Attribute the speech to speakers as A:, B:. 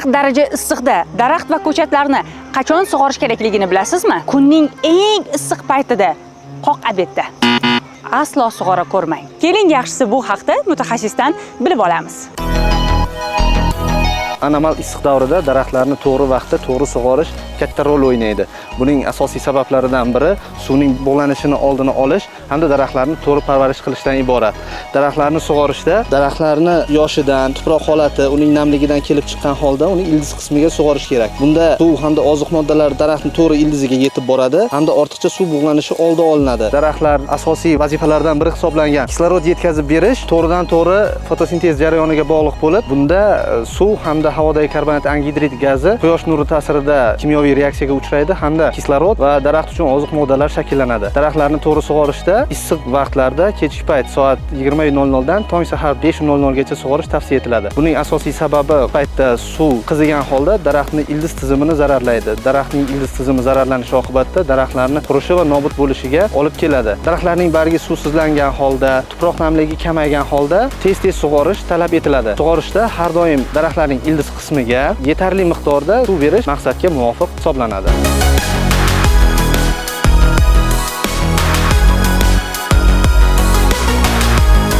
A: 40 daraja issiqda daraxt va ko'chatlarni qachon sug'orish kerakligini bilasizmi? Kunning eng issiq paytida, qoq обед da. Aslo sug'ora ko'rmang. Keling, yaxshisi bu haqda mutaxassisdan bilib olamiz.
B: Anomal issiq davrida daraxtlarni to'g'ri vaqtda to'g'ri sug'orish katta rol o'ynaydi. Buning asosiy sabablaridan biri suvning bug'lanishini oldini olish hamda daraxtlarni to'g'ri parvarish qilishdan iborat. Daraxtlarni sug'orishda daraxtlarni yoshidan, tuproq holati, uning namligidan kelib chiqqan holda uning ildiz qismiga sug'orish kerak. Bunda suv hamda oziq moddalar daraxtning to'g'ri ildiziga yetib boradi hamda ortiqcha suv bug'lanishi oldi olinadi. Daraxtlar asosiy vazifalaridan biri hisoblangan kislorod yetkazib berish to'g'ridan to'g'ri fotosintez jarayoniga bog'liq bo'lib, bunda suv hamda havodagi karbonat angidrid gazi quyosh nuri ta'sirida kimyoviy reaksiyaga uchraydi hamda kislorod va daraxt uchun oziq moddalar shakllanadi. Daraxtlarni to'g'ri sug'orishda issiq vaqtlarda kechki payt soat 20:00 dan tong sahar 5:00 gacha sug'orish tavsiya etiladi. Buning asosiy sababi paytda suv qizigan holda daraxtning ildiz tizimini zararlaydi. Daraxtning ildiz tizimi zararlanishi oqibatida daraxtlarni qurishi va nobud bo'lishiga olib keladi. Daraxtlarning bargi suvsizlangan holda, tuproq namligi kamaygan holda tez-tez sug'orish talab etiladi. Sug'orishda har doim daraxtlarning ildiz qismiga yetarli miqdorda suv berish maqsadga muvofiq hisoblanadi.